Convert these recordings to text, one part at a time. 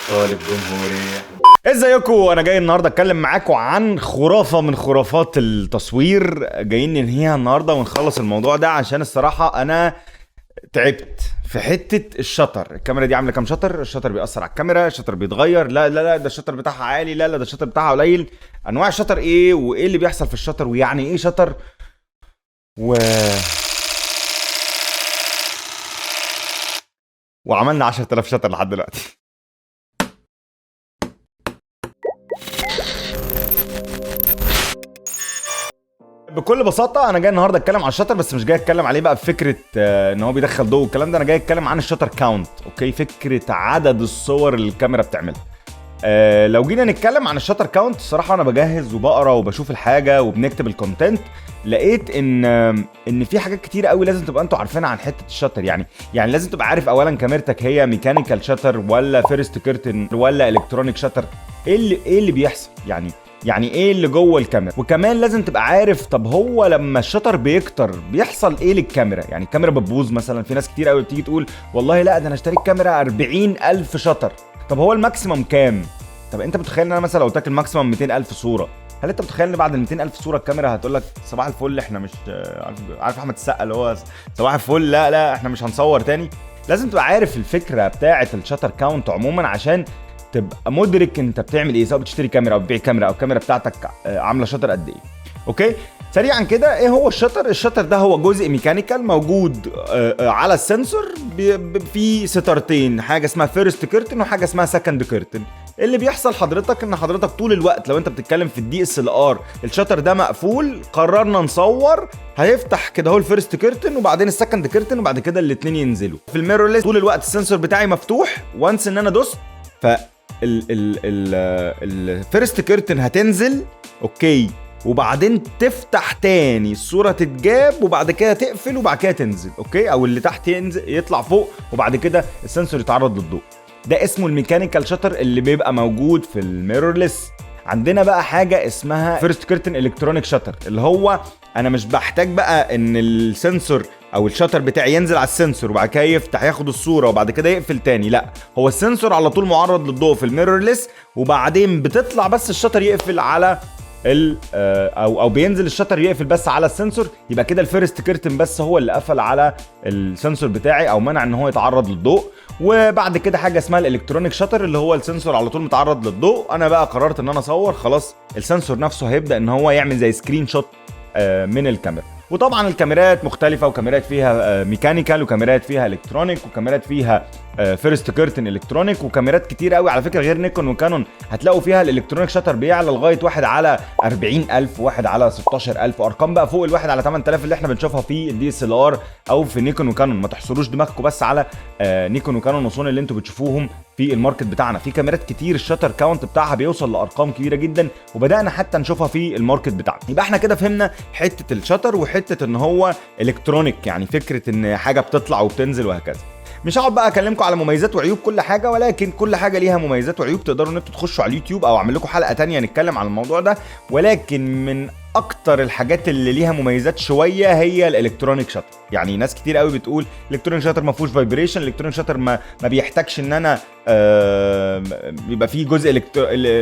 طالب جمهورية. ازيكم؟ انا جاي النهارده اتكلم معاكم عن خرافه من خرافات التصوير، جايين ننهيها النهارده ونخلص الموضوع ده عشان الصراحة انا تعبت في حتة ال shutter. الكاميرا دي عامله كام shutter؟ ال shutter بيأثر على الكاميرا، ال shutter بيتغير، لا لا لا ده ال shutter بتاعها عالي، لا لا ده ال shutter بتاعها قليل. انواع ال shutter ايه، وايه اللي بيحصل في ال shutter، ويعني ايه shutter، وعملنا 10000 shutter لحد دلوقتي. بكل بساطة انا جاي النهارده اتكلم على ال shutter، بس مش جاي اتكلم عليه بقى بفكره ان هو بيدخل ضوء والكلام ده. انا جاي اتكلم عن ال shutter count، okay، فكرة عدد الصور اللي الكاميرا بتعملها. لو جينا نتكلم عن ال shutter count، الصراحة انا بجهز وبقرا وبشوف الحاجة وبنكتب ال content، لقيت ان في حاجات كتير قوي لازم تبقى انتوا عارفينها عن حتة ال shutter. يعني لازم تبقى عارف اولا كاميرتك هي mechanical shutter ولا first curtain ولا electronic shutter، ايه اللي بيحصل، يعني ايه اللي جوه الكاميرا. وكمان لازم تبقى عارف طب هو لما ال shutter بيكتر بيحصل ايه للكاميرا. يعني الكاميرا بتبوظ مثلا، في ناس كتير قوي بتيجي تقول والله لا ده انا اشتريت كاميرا 40000 shutter، طب هو ال maximum كام؟ طب انت متخيل ان انا مثلا لو قلت لك ال maximum 200000 صوره، هل انت متخيل ان بعد ال 200000 صوره الكاميرا هتقول لك صباح الفل احنا مش عارف احمد السقا اللي هو صباح الفل، لا لا احنا مش هنصور تاني؟ لازم تبقى عارف الفكرة بتاعه ال shutter count عموما عشان تبقى مدرك انت بتعمل ايه، سواء بتشتري كاميرا او بتبيع كاميرا او الكاميرا بتاعتك عامله shutter قد ايه. okay، سريعا كده ايه هو ال shutter؟ ال shutter ده هو جزء mechanical موجود على ال sensor، في ستارتين، حاجة اسمها first curtain وحاجه اسمها second curtain. اللي بيحصل حضرتك ان حضرتك طول الوقت لو انت بتتكلم في ال DSLR ال shutter ده مقفول، قررنا نصور، هيفتح كده هو ال first curtain وبعدين ال second curtain وبعد كده الاتنين ينزلوا. في ال mirrorless طول الوقت ال sensor بتاعي مفتوح، once ان انا دوست ف ال first curtain هتنزل، okay، وبعدين تفتح تاني الصورة تتجاب وبعد كده تقفل وبعد كده تنزل، okay، او اللي تحت ينزل يطلع فوق وبعد كده ال sensor يتعرض للضوء. ده اسمه ال mechanical shutter اللي بيبقى موجود في ال mirrorless. عندنا بقى حاجة اسمها first curtain electronic shutter، اللي هو انا مش بحتاج بقى ان ال sensor او ال shutter بتاعي ينزل على ال sensor وبعد كده يفتح ياخد الصورة وبعد كده يقفل تاني، لا هو ال sensor على طول معرض للضوء في ال mirrorless، وبعدين بتطلع بس ال shutter يقفل على ال او بينزل ال shutter يقفل بس على ال sensor، يبقى كده ال first curtain بس هو اللي قفل على ال sensor بتاعي او منع ان هو يتعرض للضوء. وبعد كده حاجة اسمها ال electronic shutter اللي هو ال sensor على طول متعرض للضوء. انا بقى قررت ان انا اصور، خلاص ال sensor نفسه هيبدا ان هو يعمل زي screenshot من الكاميرا. وطبعا الكاميرات مختلفة، وكاميرات فيها mechanical وكاميرات فيها electronic وكاميرات فيها first curtain electronic وكاميرات كتير قوي على فكرة غير نيكون وكانون هتلاقوا فيها ال electronic shutter بيعلى لغاية 1 على 40000 1 على 16000، وارقام بقى فوق الواحد على 8000 اللي احنا بنشوفها في ال DSLR او في نيكون وكانون. ما تحصروش دماغكم بس على نيكون وكانون وسوني اللي انتوا بتشوفوهم في ال market بتاعنا، في كاميرات كتير ال shutter count بتاعها بيوصل لارقام كبيرة جدا وبدانا حتى نشوفها في ال market بتاعنا. يبقى احنا كده فهمنا حتة ال shutter وحتة ان هو electronic، يعني فكرة ان حاجة بتطلع وبتنزل وهكذا. مش هقعد بقى اكلمكم على مميزات وعيوب كل حاجة، ولكن كل حاجة ليها مميزات وعيوب، تقدروا ان انتوا تخشوا على اليوتيوب او اعمل لكم حلقة تانية نتكلم عن الموضوع ده. ولكن من اكتر الحاجات اللي ليها مميزات شوية هي ال electronic shutter. يعني ناس كتير قوي بتقول ال electronic shutter ما فيهوش vibration، ال electronic shutter ما بيحتاجش ان انا يبقى فيه جزء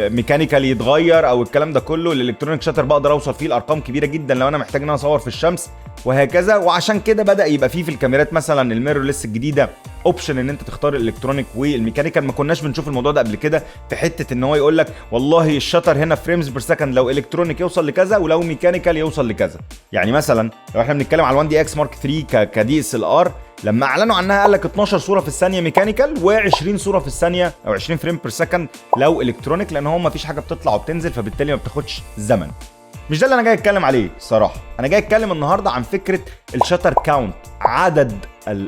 mechanical يتغير او الكلام ده كله. ال electronic shutter بقدر اوصل فيه لارقام كبيرة جدا لو انا محتاج ان انا اصور في الشمس وهكذا. وعشان كده بدا يبقى فيه في الكاميرات مثلا ال mirrorless الجديدة option ان انت تختار ال electronic وال mechanical. ما كناش بنشوف الموضوع ده قبل كده، في حتة ان هو يقول لك والله ال shutter هنا frames per second لو electronic يوصل لكذا ولو mechanical يوصل لكذا. يعني مثلا لو احنا بنتكلم على 1 DX Mark 3 ك DSLR، لما اعلنوا عنها قال لك 12 صوره في الثانية mechanical و20 صوره في الثانية او 20 frame per second لو electronic، لان هو ما فيش حاجة بتطلع وبتنزل فبالتالي ما بتاخدش زمن. مش ده اللي انا جاي اتكلم عليه الصراحة، انا جاي اتكلم النهارده عن فكرة ال shutter count، عدد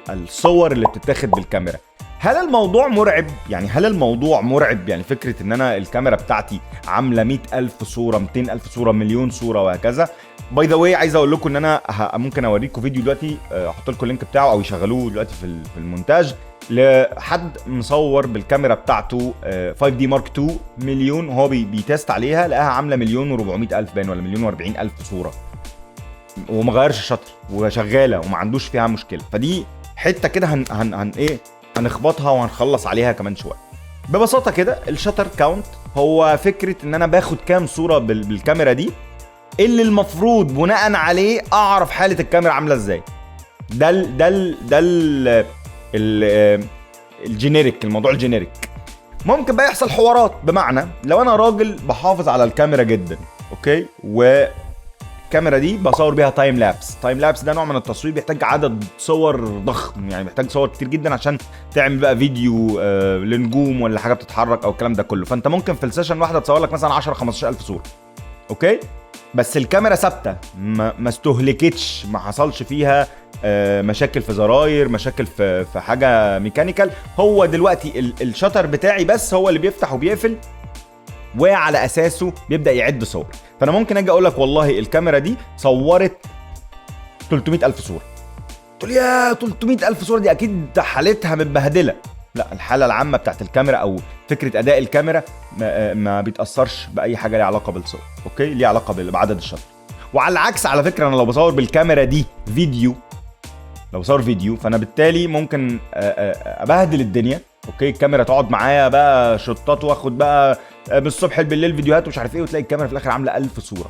الصور اللي بتتاخد بالكاميرا. هل الموضوع مرعب؟ يعني هل الموضوع مرعب؟ يعني فكرة ان انا الكاميرا بتاعتي عامله 100000 صوره، 200000 صوره، مليون صوره وهكذا. by the way عايز اقول لكم ان انا ممكن اوريكم فيديو دلوقتي، احط لكم ال link بتاعه او يشغلوه دلوقتي في المونتاج، لحد مصور بالكاميرا بتاعته 5D Mark 2 مليون، وهو بي test عليها لقاها عامله 1,400,000 باين ولا 1,040,000 صوره، وما غيرش ال shutter وشغالة وما عندوش فيها مشكلة. فدي حتة كده هن هن هن ايه هنخبطها وهنخلص عليها كمان شوية. ببساطة كده ال shutter count هو فكرة ان انا باخد كام صوره بالكاميرا دي، اللي المفروض بناء عليه اعرف حاله الكاميرا عامله ازاي. ده ال ده ال ده ال ال ال generic، الموضوع ال generic. ممكن بقى يحصل حوارات، بمعنى لو انا راجل بحافظ على الكاميرا جدا، okay، والكاميرا دي بصور بيها time lapse. time lapse ده نوع من التصوير بيحتاج عدد صور ضخم، يعني بيحتاج صور كتير جدا عشان تعمل بقى فيديو لنجوم ولا حاجة بتتحرك او الكلام ده كله. فانت ممكن في ال session واحدة تصور لك مثلا 10 15000 صوره، okay، بس الكاميرا ثابتة، ما استهلكتش، ما حصلش فيها مشاكل في زراير، مشاكل في حاجة mechanical. هو دلوقتي ال shutter بتاعي بس هو اللي بيفتح وبيقفل، وعلى اساسه بيبدا يعد صور. فانا ممكن اجي اقول لك والله الكاميرا دي صورت 300,000 صوره، تقول يا 300,000 صوره دي اكيد حالتها متبهدله. لا، الحالة العامة بتاعت الكاميرا او فكرة اداء الكاميرا ما بيتاثرش باي حاجة ليها علاقة بالصور، okay، ليها علاقة بعدد ال shutter. وعلى العكس على فكرة، انا لو بصور بالكاميرا دي فيديو، لو بصور فيديو فانا بالتالي ممكن ابهدل الدنيا، okay، الكاميرا تقعد معايا بقى شطات واخد بقى من الصبح بالليل فيديوهات ومش عارف ايه، وتلاقي الكاميرا في الاخر عامله 1000 صوره.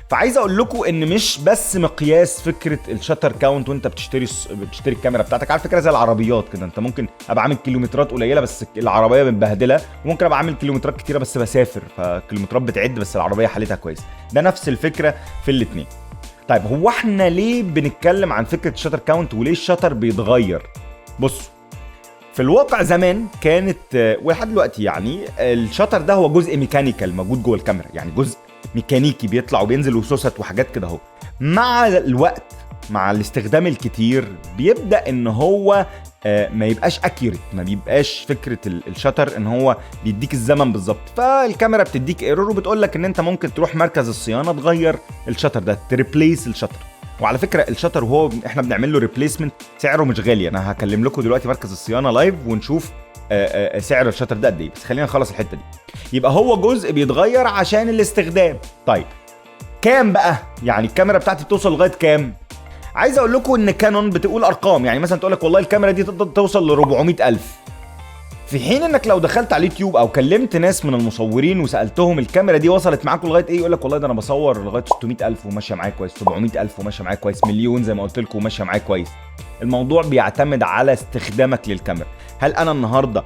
فعايز اقول لكم ان مش بس مقياس فكرة ال shutter count وانت بتشتري الكاميرا بتاعتك. على فكرة زي العربيات كده، انت ممكن ابقى عامل كيلومترات قليله بس العربية متبهدله، وممكن ابقى عامل كيلومترات كتيرة بس بسافر، فالكيلومترات بتعد بس العربية حالتها كويسة. ده نفس الفكرة في الاثنين. طيب هو احنا ليه بنتكلم عن فكرة ال shutter count وليه ال shutter بيتغير؟ بصوا، في الواقع زمان كانت ولحد دلوقتي يعني ال shutter ده هو جزء mechanical موجود جوه الكاميرا، يعني جزء ميكانيكي بيطلع وبينزل وسوست وحاجات كده اهو. مع الوقت مع الاستخدام الكتير بيبدا ان هو ما يبقاش accurate، ما بيبقاش فكرة ال shutter ان هو بيديك الزمن بالظبط. فالكاميرا بتديك error وبتقول لك ان انت ممكن تروح مركز الصيانة تغير ال shutter ده، ت replace ال shutter. وعلى فكرة ال shutter وهو احنا بنعمل له replacement سعره مش غالي. انا هكلم لكم دلوقتي مركز الصيانة live ونشوف سعر ال shutter ده قد ايه، بس خلينا نخلص الحتة دي. يبقى هو جزء بيتغير عشان الاستخدام. طيب كام بقى؟ يعني الكاميرا بتاعتي بتوصل لغاية كام؟ عايز اقول لكم ان كانون بتقول ارقام، يعني مثلا تقول لك والله الكاميرا دي تقدر توصل ل 400,000، في حين انك لو دخلت على اليوتيوب او كلمت ناس من المصورين وسالتهم الكاميرا دي وصلت معاكم لغاية ايه، يقول لك والله ده انا بصور لغاية 600,000 وماشية معايا كويس، 700,000 وماشية معايا كويس، مليون زي ما قلت لكم وماشية معايا كويس. الموضوع بيعتمد على استخدامك للكاميرا. هل انا النهارده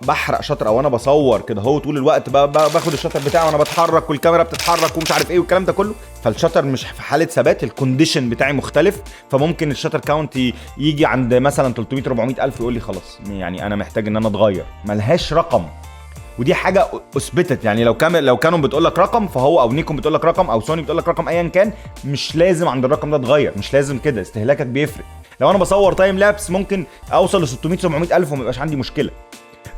بحرق shutter او انا بصور كده هو طول الوقت باخد ال shutter بتاعي وانا بتحرك والكاميرا بتتحرك ومش عارف ايه والكلام ده كله، فال shutter مش في حاله ثبات، ال condition بتاعي مختلف، فممكن ال shutter count يجي عند مثلا 300 400 الف يقول لي خلاص يعني انا محتاج ان انا اتغير. ملهاش رقم، ودي حاجة اثبتت. يعني لو كانون بتقول لك رقم فهو، او نيكون بتقول لك رقم، او سوني بتقول لك رقم، ايا كان، مش لازم عند الرقم ده تغير، مش لازم كده، استهلاكك بيفرق. لو انا بصور time lapse ممكن اوصل ل 600 700 الف وما يبقاش عندي مشكلة.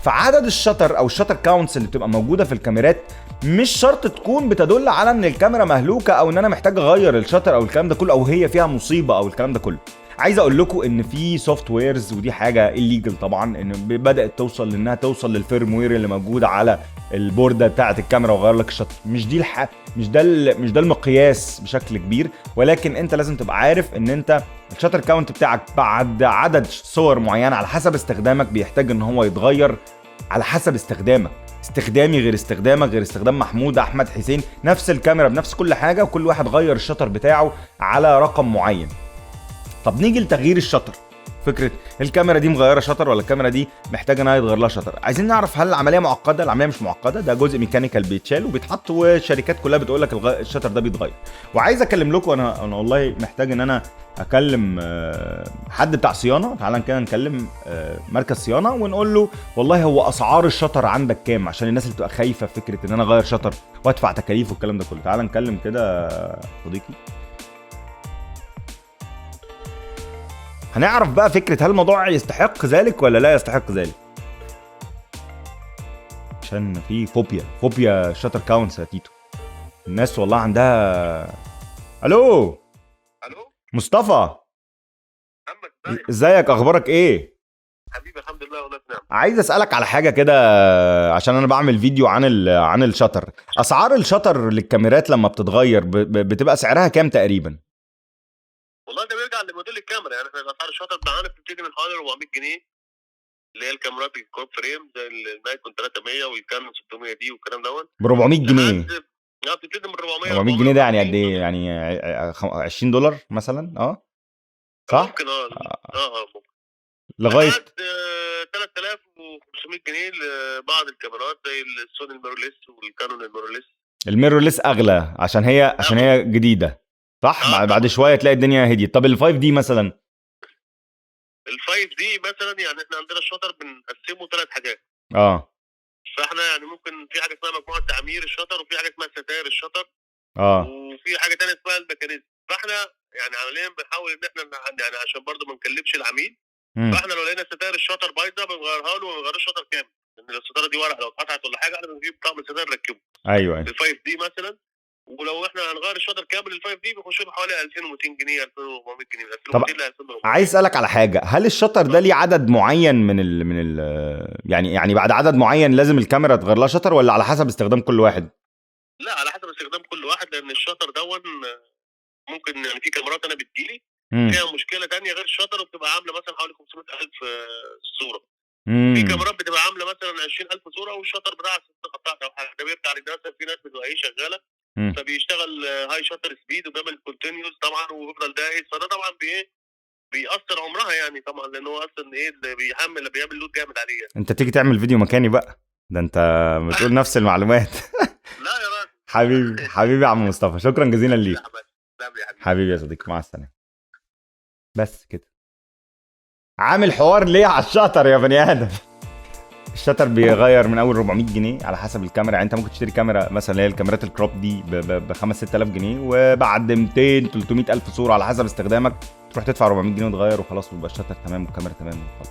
فعدد ال shutter او ال shutter counts اللي بتبقى موجودة في الكاميرات مش شرط تكون بتدل على ان الكاميرا مهلوكه او ان انا محتاج اغير ال shutter او الكلام ده كله، او هي فيها مصيبة او الكلام ده كله. عايز اقول لكم ان في softwares، ودي حاجة illegal طبعا، ان بدات توصل لانها توصل لل firmware اللي موجود على البورده بتاعه الكاميرا وغير لك ال shutter. مش دي الح... مش ده ال... مش ده المقياس بشكل كبير، ولكن انت لازم تبقى عارف ان انت ال shutter count بتاعك بعد عدد صور معينة على حسب استخدامك بيحتاج ان هو يتغير على حسب استخدامك. استخدامي غير استخدامك غير استخدام محمود احمد حسين، نفس الكاميرا بنفس كل حاجة، وكل واحد غير ال shutter بتاعه على رقم معين. طب نيجي لتغيير ال shutter، فكرة الكاميرا دي مغيرة shutter ولا الكاميرا دي محتاجه انها يتغير لها shutter. عايزين نعرف هل العملية معقدة؟ العملية مش معقدة، ده جزء mechanical بيتشال وبيتحط، والشركات كلها بتقول لك ال shutter ده بيتغير. وعايز اكلم لكم، انا والله محتاج ان انا اكلم حد بتاع صيانة. تعالى كده نكلم مركز صيانة ونقول له والله هو اسعار ال shutter عندك كام، عشان الناس اللي بتبقى خايفة فكرة ان انا اغير shutter وادفع تكاليف والكلام ده كله. تعالى نكلم كده صديقي، هنعرف بقى فكرة هل الموضوع يستحق ذلك ولا لا يستحق ذلك، عشان في فوبيا shutter counts يا تيتو. الناس والله عندها. الو الو مصطفى، محمد، ازيك؟ اخبارك ايه حبيبي؟ الحمد لله والله بنعم. عايز اسالك على حاجة كده، عشان انا بعمل فيديو عن ال shutter. اسعار ال shutter للكاميرات لما بتتغير بتبقى سعرها كام تقريبا؟ والله ده بيرجع لموديل الكاميرا، يعني احنا اسعار ال shutter بتاعنا بتبتدي من حوالي 400 جنيه اللي هي الكاميرات ال crop frame زي النايكون 300 والكانون 600 D والكلام دوت ب 400 جنيه. بتبتدي من 400. 400 جنيه ده يعني قد ايه؟ يعني $20 مثلا. صح؟ ممكن ممكن لغاية 3500 جنيه لبعض الكاميرات زي السوني ال mirrorless والكانون ال mirrorless. ال mirrorless اغلى عشان هي جديدة، صح؟ بعد شوية تلاقي الدنيا هديت. طب ال 5 D مثلا؟ ال 5 D مثلا يعني احنا عندنا ال shutter بنقسمه 3 حاجات. فاحنا يعني ممكن في حاجة اسمها مجموعة تعمير ال shutter، وفي حاجة اسمها ستاير ال shutter، وفي حاجة ثانية اسمها ال mechanism. فاحنا يعني عمليا بنحاول ان احنا يعني عشان برضو ما نكلفش العميل، فاحنا لو لقينا ستاير ال shutter بايظة بنغيرها له وما بنغيرش shutter كامل، لان الستارة دي ورق لو اتقطعت ولا حاجة احنا بنجيب طقم ستاير نركبه. ايوه ال 5 D مثلا، ولو احنا هنغير ال shutter كامل ال 5 D بيخش له حوالي 2200 جنيه 2400 جنيه. 2200 ل 2400. عايز اسالك على حاجة، هل ال shutter ده ليه عدد معين من ال من ال يعني بعد عدد معين لازم الكاميرا تغير لها shutter، ولا على حسب استخدام كل واحد؟ لا على حسب استخدام كل واحد، لان ال shutter دون ممكن يعني في كاميرات انا بتجيلي فيها مشكلة ثانية غير ال shutter وبتبقى عامله مثلا حوالي 500,000 صوره. في كاميرات بتبقى عامله مثلا 20,000 صوره وال shutter بتاعها اتقطعت او حاجة. ده بيرجع للناس، في ناس بتبقى ايه شغالة فبيشتغل high shutter speed وبيعمل continuous طبعا وبيفضل دايس، فده طبعا بيأثر عمرها يعني طبعا، لان هو اصلا ايه اللي بيحمل اللي بيعمل load جامد عليه يعني. انت تيجي تعمل فيديو مكاني بقى، ده انت بتقول نفس المعلومات. لا يا راجل. حبيبي حبيبي يا عم مصطفى، شكرا جزيلا ليك حبيبي يا صديقي، مع السلامة. بس كده عامل حوار ليه على ال shutter يا بني ادم؟ ال shutter بيغير من اول 400 جنيه على حسب الكاميرا. يعني انت ممكن تشتري كاميرا مثلا اللي هي الكاميرات ال crop دي ب 5 6000 جنيه، وبعد 200 300 الف صوره على حسب استخدامك تروح تدفع 400 جنيه وتغير وخلاص، ويبقى ال shutter تمام والكاميرا تمام وخلاص.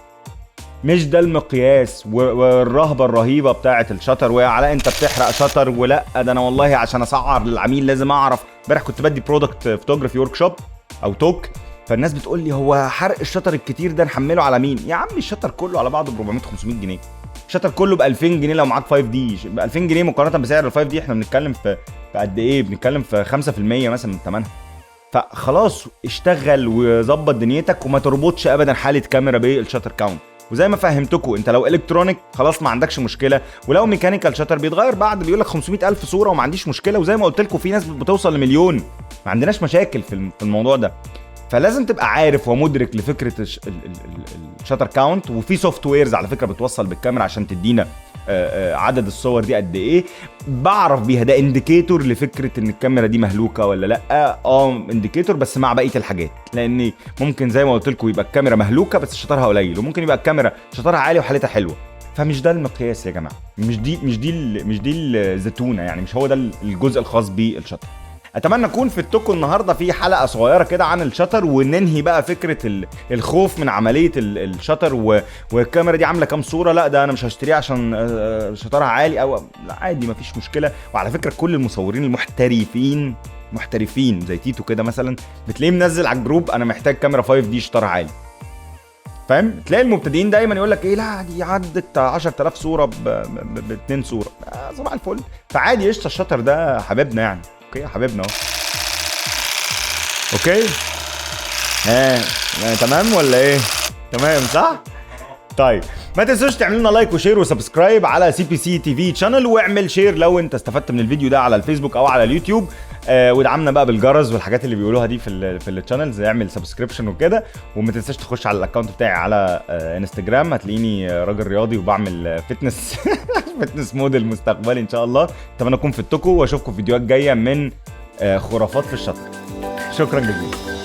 مش ده المقياس والرهبة الرهيبة بتاعه ال shutter، ويا علاء انت بتحرق shutter، ولا ده انا والله عشان اسعر للعميل لازم اعرف. امبارح كنت بدي product photography workshop او talk، فالناس بتقول لي هو حرق ال shutter الكتير ده نحمله على مين؟ يا عم ال shutter كله على بعضه ب 400 500 جنيه، ال shutter كله ب 2000 جنيه لو معاك 5 D. ب 2000 جنيه مقارنة بسعر ال 5 D احنا بنتكلم في قد ايه؟ بنتكلم في 5% مثلا من ثمنها. فخلاص اشتغل وظبط دنيتك وما تربطش ابدا حاله كاميرا بال shutter count. وزي ما فهمتكم انت لو electronic خلاص ما عندكش مشكلة، ولو mechanical shutter بيتغير بعد بيقول لك 500,000 صوره وما عنديش مشكلة. وزي ما قلت لكم في ناس بتوصل لمليون، ما عندناش مشاكل في الموضوع ده. فلازم تبقى عارف ومدرك لفكرة ال shutter count. وفي softwares على فكرة بتوصل بالكاميرا عشان تدينا عدد الصور دي قد ايه، بعرف بيها. ده indicator لفكرة ان الكاميرا دي مهلوكه ولا لا. indicator بس مع بقية الحاجات، لان ممكن زي ما قلت لكم يبقى الكاميرا مهلوكه بس shutter ها قليل، وممكن يبقى الكاميرا shutter ها عالي وحالتها حلوة. فمش ده المقياس يا جماعة، مش دي الزتونه يعني، مش هو ده الجزء الخاص بال shutter. اتمنى اكون فدتكم النهارده في حلقة صغيرة كده عن ال shutter، وننهي بقى فكرة الخوف من عملية ال shutter والكاميرا دي عامله كام صوره، لا ده انا مش هشتريها عشان shutter ها عالي، او لا عادي مفيش مشكلة. وعلى فكرة كل المصورين المحترفين محترفين زي تيتو كده مثلا، بتلاقيه منزل على ال group انا محتاج كاميرا 5 D shutter ها عالي، فاهم؟ تلاقي المبتدئين دايما يقول لك ايه، لا دي عدت 10000 صوره ب2 صوره، صباح الفل. فعادي قشطه، ال shutter ده حبيبنا يعني، okay يا حبيبنا اهو. okay تمام ولا ايه؟ تمام صح؟ طيب ما تنسوش تعملوا لنا like و share و subscribe على CBC TV channel، واعمل share لو انت استفدت من الفيديو ده على الفيسبوك او على اليوتيوب، وادعمنا بقى بالجرس والحاجات اللي بيقولوها دي في ال channels، اعمل subscription وكده. وما تنساش تخش على ال account بتاعي على انستجرام، هتلاقيني راجل رياضي وبعمل fitness fitness model مستقبلي ان شاء الله. اتمنى اكون فدتكم واشوفكم في فيديوهات جاية من خرافات في ال shutter. شكرا جزيلا.